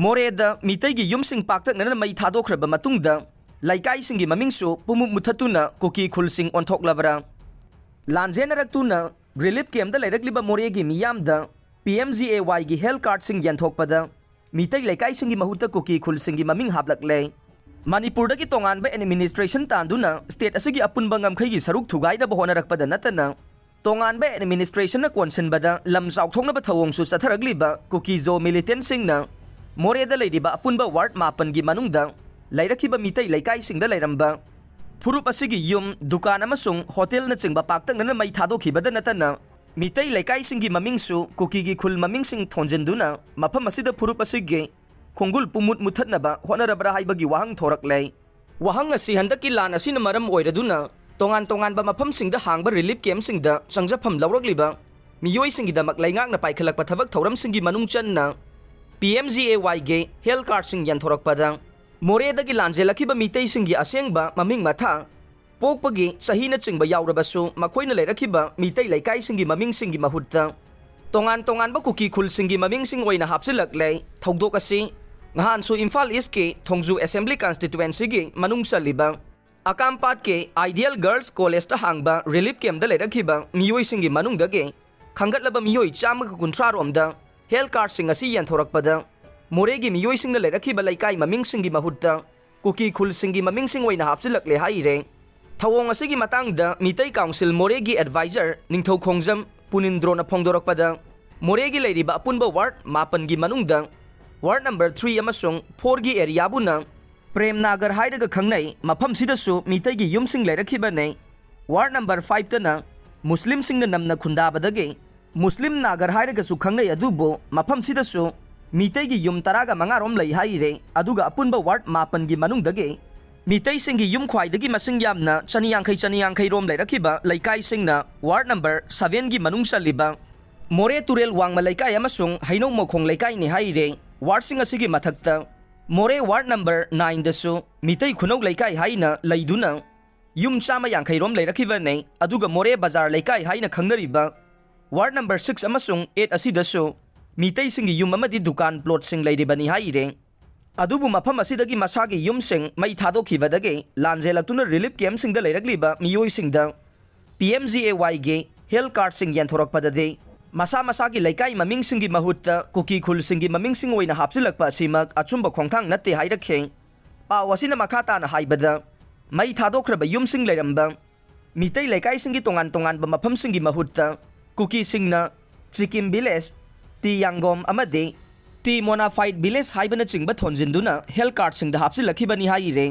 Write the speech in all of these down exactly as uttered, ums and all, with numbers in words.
ꯃꯣꯔꯦꯗ ꯃꯤꯇꯩꯒꯤ ꯌꯨꯝꯁꯤꯡ ꯄꯥꯛꯇꯛꯅꯅ ꯃꯩ ꯊꯥꯗꯣꯛꯈ꯭ꯔꯕ ꯃꯇꯨꯡꯗ ꯂꯩꯀꯥꯏꯁꯤꯡꯒꯤ ꯃꯃꯤꯡꯁꯨ ꯄꯨꯝꯃꯨꯠ ꯃꯨꯊꯠꯇꯨꯅ ꯀꯨꯀꯤ ꯈꯨꯜꯁꯤꯡ ꯑꯣꯟꯊꯣꯛꯂꯕ꯭ꯔꯥ? ꯂꯥꯟꯖꯦꯟꯅꯔꯛꯇꯨꯅ ꯔꯤꯂꯤꯐ ꯀꯦꯝꯗ ꯂꯩꯔꯛꯂꯤꯕ ꯃꯣꯔꯦꯒꯤ ꯃꯤꯌꯥꯝꯗ ꯄꯤ ꯑꯦꯝ ꯖꯤ ꯑꯦ ꯋꯥꯏꯒꯤ ꯍꯦꯜꯊ ꯀꯥꯔꯗꯁꯤꯡ ꯌꯦꯟꯊꯣꯛꯄꯗ ꯃꯤꯇꯩ ꯂꯩꯀꯥꯏꯁꯤꯡꯒꯤ ꯃꯍꯨꯠꯇ ꯀꯨꯀꯤ ꯈꯨꯜꯁꯤꯡꯒꯤ ꯃꯃꯤꯡ ꯍꯥꯞꯂꯛꯂꯦ꯫ ꯃꯅꯤꯄꯨꯔꯗꯒꯤ ꯇꯣꯉꯥꯟꯕ ꯑꯦꯗꯃꯤꯅꯤꯁꯇ꯭ꯔꯦꯁꯟ ꯇꯥꯟꯗꯨꯅ ꯁ꯭ꯇꯦꯠ ꯑꯁꯤꯒꯤ ꯑꯄꯨꯟꯕ ꯉꯝꯈꯩꯒꯤ ꯁꯔꯨꯛ ꯊꯨꯒꯥꯏꯅꯕ ꯍꯣꯠꯅꯔꯛꯄꯗ ꯅꯠꯇꯅ, ꯇꯣꯉꯥꯟꯕ ꯑꯦꯗꯃꯤꯅꯤꯁꯇ꯭ꯔꯦꯁꯟꯅ ꯀꯣꯟꯁꯤꯟꯕꯗ ꯂꯝ ꯆꯥꯎꯊꯣꯛꯅꯕ ꯊꯧꯑꯣꯡꯁꯨ ꯆꯠꯊꯔꯛꯂꯤꯕ ꯀꯨꯀꯤꯖꯣ ꯃꯤꯂꯤꯇꯦꯟꯠꯁꯤꯡꯅ ꯃꯣꯔꯦꯗ ꯂꯩꯔꯤꯕ ꯑꯄꯨꯟꯕ ꯋꯥꯔꯗ ꯃꯥꯄꯟꯒꯤ ꯃꯅꯨꯡꯗ ꯂꯩꯔꯛꯈꯤꯕ ꯃꯤꯇꯩ ꯂꯩꯀꯥꯏꯁꯤꯡꯗ ꯂꯩꯔꯝꯕ ꯐꯨꯔꯨꯞ ꯑꯁꯤꯒꯤ ꯌꯨꯝ, ꯗꯨꯀꯥꯟ ꯑꯃꯁꯨꯡ ꯍꯣꯇꯦꯜꯅꯆꯤꯡꯕ ꯄꯥꯛꯇꯛꯅꯅ ꯃꯩ ꯊꯥꯗꯣꯛꯈꯤꯕꯗ ꯅꯠꯇꯅ, ꯃꯤꯇꯩ ꯂꯩꯀꯥꯏꯁꯤꯡꯒꯤ ꯃꯃꯤꯡꯁꯨ ꯀꯨꯀꯤꯒꯤ ꯈꯨꯜ ꯃꯃꯤꯡꯁꯤꯡ ꯊꯣꯟꯖꯤꯟꯗꯨꯅ ꯃꯐꯝ ꯑꯁꯤꯗ ꯐꯨꯔꯨꯞ ꯑꯁꯤꯒꯤ ꯈꯣꯡꯒꯨꯜ ꯄꯨꯝꯃꯨꯠ ꯃꯨꯊꯠꯅꯕ ꯍꯣꯠꯅꯔꯕ꯭ꯔꯥ ꯍꯥꯏꯕꯒꯤ ꯋꯥꯍꯪ ꯊꯣꯔꯛꯂꯦ꯫ ꯋꯥꯍꯪ ꯑꯁꯤ ꯍꯟꯗꯛꯀꯤ ꯂꯥꯟ ꯑꯁꯤꯅ ꯃꯔꯝ ꯑꯣꯏꯔꯗꯨꯅ ꯇꯣꯉꯥꯟ ꯇꯣꯉꯥꯟꯕ ꯃꯐꯝꯁꯤꯡꯗ ꯍꯥꯡꯕ ꯔꯤꯂꯤꯐ ꯀꯦꯝꯞꯁꯤꯡꯗ ꯆꯪꯖꯐꯝ ꯂꯧꯔꯛꯂꯤꯕ ꯃꯤꯑꯣꯏꯁꯤꯡꯒꯤꯗꯃꯛ ꯂꯩꯉꯥꯛꯅ ꯄꯥꯏꯈꯠꯂꯛꯄ ꯊꯕꯛ ꯊꯧꯔꯝꯁꯤꯡꯒꯤ ꯃꯅꯨꯡ ꯆꯟꯅ ꯄꯤ ꯑꯦꯝ ꯖꯤ ꯑꯦ ꯋꯥꯏꯒꯤ ꯍꯦꯜꯊ ꯀꯥꯔꯗꯁꯤꯡ ꯌꯦꯟꯊꯣꯔꯛꯄꯗ ꯃꯣꯔꯦꯗꯒꯤ ꯂꯥꯟꯖꯦꯜꯂꯛꯈꯤꯕ ꯃꯤꯇꯩꯁꯤꯡꯒꯤ ꯑꯁꯦꯡꯕ ꯃꯃꯤꯡ ꯃꯊꯥ, ꯄꯣꯛꯄꯒꯤ ꯆꯍꯤꯅꯆꯤꯡꯕ ꯌꯥꯎꯔꯕꯁꯨ ꯃꯈꯣꯏꯅ ꯂꯩꯔꯛꯈꯤꯕ ꯃꯤꯇꯩ ꯂꯩꯀꯥꯏꯁꯤꯡꯒꯤ ꯃꯃꯤꯡꯁꯤꯡꯒꯤ ꯃꯍꯨꯠꯇ ꯇꯣꯉꯥꯟ ꯇꯣꯉꯥꯟꯕ ꯀꯨꯀꯤ ꯈꯨꯜꯁꯤꯡꯒꯤ ꯃꯃꯤꯡꯁꯤꯡ ꯑꯣꯏꯅ ꯍꯥꯞꯆꯤꯜꯂꯛꯂꯦ꯫ ꯊꯧꯗꯣꯛ ꯑꯁꯤ ꯅꯍꯥꯟꯁꯨ ꯏꯝꯐꯥꯜ ꯏꯁꯀꯤ ꯊꯣꯡꯖꯨ ꯑꯦꯁꯦꯝꯕ꯭ꯂꯤ ꯀꯟꯁꯇꯤꯇ꯭ꯋꯦꯟꯁꯤꯒꯤ ꯃꯅꯨꯡ ꯆꯜꯂꯤꯕ ꯑꯀꯥꯝꯄꯥꯠꯀꯤ ꯑꯥꯏꯗꯤꯌꯦꯜ ꯒꯔꯜꯁ ꯀꯣꯂꯦꯖꯇ ꯍꯥꯡꯕ ꯔꯤꯂꯤꯐ ꯀꯦꯝꯞꯇ ꯂꯩꯔꯛꯈꯤꯕ ꯃꯤꯑꯣꯏꯁꯤꯡꯒꯤ ꯃꯅꯨꯡꯗꯒꯤ ꯈꯟꯒꯠꯂꯕ ꯃꯤꯑꯣꯏ ꯆꯥꯝꯃꯒ ꯀꯨꯟꯊ꯭ꯔꯥ ꯔꯣꯝꯗ ꯍꯦꯜꯊ ꯀꯥꯔꯗꯁꯤꯡ ꯑꯁꯤ ꯌꯦꯟꯊꯣꯔꯛꯄꯗ ꯃꯣꯔꯦꯒꯤ ꯃꯤꯑꯣꯏꯁꯤꯡꯅ ꯂꯩꯔꯛꯈꯤꯕ ꯂꯩꯀꯥꯏ ꯃꯃꯤꯡꯁꯤꯡꯒꯤ ꯃꯍꯨꯠꯇ ꯀꯨꯀꯤ ꯈꯨꯜꯁꯤꯡꯒꯤ ꯃꯃꯤꯡꯁꯤꯡ ꯑꯣꯏꯅ ꯍꯥꯞꯆꯤꯜꯂꯛꯂꯦ ꯍꯥꯏꯔꯦ꯫ ꯊꯧꯑꯣꯡ ꯑꯁꯤꯒꯤ ꯃꯇꯥꯡꯗ ꯃꯤꯇꯩ ꯀꯥꯎꯟꯁꯤꯜ ꯃꯣꯔꯦꯒꯤ ꯑꯦꯗꯚꯥꯏꯖꯔ ꯅꯤꯡꯊꯧꯈꯣꯡꯖꯝ ꯄꯨꯅꯤꯟꯗ꯭ꯔꯣꯅ ꯐꯣꯡꯗꯣꯔꯛꯄꯗ, ꯃꯣꯔꯦꯒꯤ ꯂꯩꯔꯤꯕ ꯑꯄꯨꯟꯕ ꯋꯥꯔꯗ ꯃꯥꯄꯟꯒꯤ ꯃꯅꯨꯡꯗ ꯋꯥꯔꯗ ꯅꯝꯕꯔ ꯊ꯭ꯔꯤ ꯑꯃꯁꯨꯡ ꯐꯣꯔꯒꯤ ꯑꯦꯔꯤꯌꯥꯕꯨꯅ ꯄ꯭ꯔꯦꯝ ꯅꯥꯒꯔ ꯍꯥꯏꯔꯒ ꯈꯪꯅꯩ꯫ ꯃꯐꯝꯁꯤꯗꯁꯨ ꯃꯤꯇꯩꯒꯤ ꯌꯨꯝꯁꯤꯡ ꯂꯩꯔꯛꯈꯤꯕꯅꯦ꯫ ꯋꯥꯔꯗ ꯅꯝꯕꯔ ꯐꯥꯏꯚꯇꯅ ꯃꯨꯁꯂꯤꯝꯁꯤꯡꯅ ꯅꯝꯅ ꯈꯨꯟꯗꯥꯕꯗꯒꯤ ꯃꯨꯁꯂꯤꯝ ꯅꯥꯒꯔ ꯍꯥꯏꯔꯒꯁꯨ ꯈꯪꯅꯩ, ꯑꯗꯨꯕꯨ ꯃꯐꯝꯁꯤꯗꯁꯨ ꯃꯤꯇꯩꯒꯤ ꯌꯨꯝ ꯇꯔꯥꯒ ꯃꯉꯥ ꯔꯣꯝ ꯂꯩ ꯍꯥꯏꯔꯦ꯫ ꯑꯗꯨꯒ ꯑꯄꯨꯟꯕ ꯋꯥꯔꯗ ꯃꯥꯄꯟꯒꯤ ꯃꯅꯨꯡꯗꯒꯤ ꯃꯤꯇꯩꯁꯤꯡꯒꯤ ꯌꯨꯝ ꯈ꯭ꯋꯥꯏꯗꯒꯤ ꯃꯁꯤꯡ ꯌꯥꯝꯅ ꯆꯅꯤ ꯌꯥꯡꯈꯩ, ꯆꯅꯤ ꯌꯥꯡꯈꯩ ꯔꯣꯝ ꯂꯩꯔꯛꯈꯤꯕ ꯂꯩꯀꯥꯏꯁꯤꯡꯅ ꯋꯥꯔꯗ ꯅꯝꯕꯔ ꯁꯚꯦꯟꯒꯤ ꯃꯅꯨꯡ ꯆꯜꯂꯤꯕ ꯃꯣꯔꯦ ꯇꯨꯔꯦꯜ ꯋꯥꯡꯃ ꯂꯩꯀꯥꯏ ꯑꯃꯁꯨꯡ ꯍꯩꯅꯧ ꯃꯈꯣꯡ ꯂꯩꯀꯥꯏꯅꯤ ꯍꯥꯏꯔꯦ꯫ ꯋꯥꯔꯗꯁꯤꯡ ꯑꯁꯤꯒꯤ ꯃꯊꯛꯇ ꯃꯣꯔꯦ ꯋꯥꯔꯗ ꯅꯝꯕꯔ ꯅꯥꯏꯟꯗꯁꯨ ꯃꯤꯇꯩ ꯈꯨꯅꯧ ꯂꯩꯀꯥꯏ ꯍꯥꯏꯅ ꯂꯩꯗꯨꯅ ꯌꯨꯝ ꯆꯥꯝꯃ ꯌꯥꯡꯈꯩ ꯔꯣꯝ ꯂꯩꯔꯛꯈꯤꯕꯅꯦ꯫ ꯑꯗꯨꯒ ꯃꯣꯔꯦ ꯕꯖꯥꯔ ꯂꯩꯀꯥꯏ ꯍꯥꯏꯅ ꯈꯪꯅꯔꯤꯕ ꯋꯥꯔꯗ ꯅꯝꯕꯔ ꯁꯤꯛꯁ ꯑꯃꯁꯨꯡ ꯑꯩꯠ ꯑꯁꯤꯗꯁꯨ ꯃꯤꯇꯩꯁꯤꯡꯒꯤ ꯌꯨꯝ ꯑꯃꯗꯤ ꯗꯨꯀꯥꯟ ꯄ꯭ꯂꯣꯠꯁꯤꯡ ꯂꯩꯔꯤꯕꯅꯤ ꯍꯥꯏꯔꯦ꯫ ꯑꯗꯨꯕꯨ ꯃꯐꯝ ꯑꯁꯤꯗꯒꯤ ꯃꯁꯥꯒꯤ ꯌꯨꯝꯁꯤꯡ ꯃꯩ ꯊꯥꯗꯣꯛꯈꯤꯕꯗꯒꯤ ꯂꯥꯟꯖꯦꯜꯂꯛꯇꯨꯅ ꯔꯤꯂꯤꯐ ꯀꯦꯝꯞꯁꯤꯡꯗ ꯂꯩꯔꯛꯂꯤꯕ ꯃꯤꯑꯣꯏꯁꯤꯡꯗ ꯄꯤ ꯑꯦꯝ ꯖꯤ ꯑꯦ ꯋꯥꯏꯒꯤ ꯍꯦꯜꯊ ꯀꯥꯔꯗꯁꯤꯡ ꯌꯦꯟꯊꯣꯔꯛꯄꯗꯗꯤ ꯃꯁꯥ ꯃꯁꯥꯒꯤ ꯂꯩꯀꯥꯏ ꯃꯃꯤꯡꯁꯤꯡꯒꯤ ꯃꯍꯨꯠꯇ ꯀꯨꯀꯤ ꯈꯨꯜꯁꯤꯡꯒꯤ ꯃꯃꯤꯡꯁꯤꯡ ꯑꯣꯏꯅ ꯍꯥꯞꯆꯤꯜꯂꯛꯄ ꯑꯁꯤꯃꯛ ꯑꯆꯨꯝꯕ ꯈꯣꯡꯊꯥꯡ ꯅꯠꯇꯦ ꯍꯥꯏꯔꯛꯈꯤ꯫ ꯄꯥꯎ ꯑꯁꯤꯅ ꯃꯈꯥ ꯇꯥꯅ ꯍꯥꯏꯕꯗ, ꯃꯩ ꯊꯥꯗꯣꯛꯈ꯭ꯔꯕ ꯌꯨꯝꯁꯤꯡ ꯂꯩꯔꯝꯕ ꯃꯤꯇꯩ ꯂꯩꯀꯥꯏꯁꯤꯡꯒꯤ ꯇꯣꯉꯥꯟ ꯇꯣꯉꯥꯟꯕ ꯃꯐꯝꯁꯤꯡꯒꯤ ꯃꯍꯨꯠꯇ ꯀꯨꯀꯤꯁꯤꯡꯅ ꯆꯤꯀꯤꯝ ꯚꯤꯂꯦꯖ, ꯇꯤ ꯌꯥꯡꯒꯣꯝ ꯑꯃꯗꯤ ꯇꯤ ꯃꯣꯅꯥꯐꯥꯏꯠ ꯚꯤꯂꯦꯖ ꯍꯥꯏꯕꯅꯆꯤꯡꯕ ꯊꯣꯟꯖꯤꯟꯗꯨꯅ ꯍꯦꯜꯊ ꯀꯥꯔꯗꯁꯤꯡꯗ ꯍꯥꯞꯆꯤꯜꯂꯛꯈꯤꯕꯅꯤ ꯍꯥꯏꯔꯦ꯫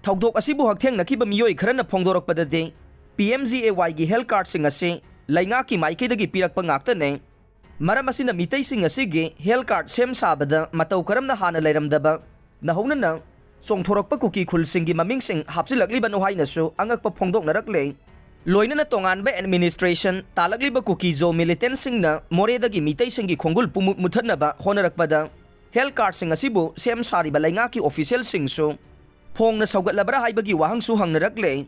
ꯊꯧꯗꯣꯛ ꯑꯁꯤꯕꯨ ꯍꯛꯊꯦꯡꯅꯈꯤꯕ ꯃꯤꯑꯣꯏ ꯈꯔꯅ ꯐꯣꯡꯗꯣꯔꯛꯄꯗꯗꯤ, ꯄꯤ ꯑꯦꯝ ꯖꯤ ꯑꯦ ꯋꯥꯏꯒꯤ ꯍꯦꯜꯊ ꯀꯥꯔꯗꯁꯤꯡ ꯑꯁꯤ ꯂꯩꯉꯥꯛꯀꯤ ꯃꯥꯏꯀꯩꯗꯒꯤ ꯄꯤꯔꯛꯄ ꯉꯥꯛꯇꯅꯦ꯫ ꯃꯔꯝ ꯑꯁꯤꯅ ꯃꯤꯇꯩꯁꯤꯡ ꯑꯁꯤꯒꯤ ꯍꯦꯜꯊ ꯀꯥꯔꯗ ꯁꯦꯝ ꯁꯥꯕꯗ ꯃꯇꯧ ꯀꯔꯝꯅ ꯍꯥꯟꯅ ꯂꯩꯔꯝꯗꯕ, ꯅꯧꯍꯧꯅꯅ ꯆꯣꯡꯊꯣꯔꯛꯄ ꯀꯨꯀꯤ ꯈꯨꯜꯁꯤꯡꯒꯤ ꯃꯃꯤꯡꯁꯤꯡ ꯍꯥꯞꯆꯤꯜꯂꯛꯂꯤꯕꯅꯣ ꯍꯥꯏꯅꯁꯨ ꯑꯉꯛꯄ ꯐꯣꯡꯗꯣꯛꯅꯔꯛꯂꯦ꯫ ꯂꯣꯏꯅꯅ ꯇꯣꯉꯥꯟꯕ ꯑꯦꯗꯃꯤꯅꯤꯁꯇ꯭ꯔꯦꯁꯟ ꯇꯥꯂꯛꯂꯤꯕ ꯀꯨꯀꯤ ꯖꯣ ꯃꯤꯂꯤꯇꯦꯟꯠꯁꯤꯡꯅ ꯃꯣꯔꯦꯗꯒꯤ ꯃꯤꯇꯩꯁꯤꯡꯒꯤ ꯈꯣꯡꯒꯨꯜ ꯄꯨꯃꯨꯠ ꯃꯨꯊꯠꯅꯕ ꯍꯣꯠꯅꯔꯛꯄꯗ ꯍꯦꯜꯊ ꯀꯥꯔꯗꯁꯤꯡ ꯑꯁꯤꯕꯨ ꯁꯦꯝ ꯁꯥꯔꯤꯕ ꯂꯩꯉꯥꯛꯀꯤ ꯑꯣꯐꯤꯁꯤꯌꯦꯜꯁꯤꯡꯁꯨ ꯐꯣꯡꯅ ꯁꯧꯒꯠꯂꯕ꯭ꯔꯥ ꯍꯥꯏꯕꯒꯤ ꯋꯥꯍꯪꯁꯨ ꯍꯪꯅꯔꯛꯂꯦ꯫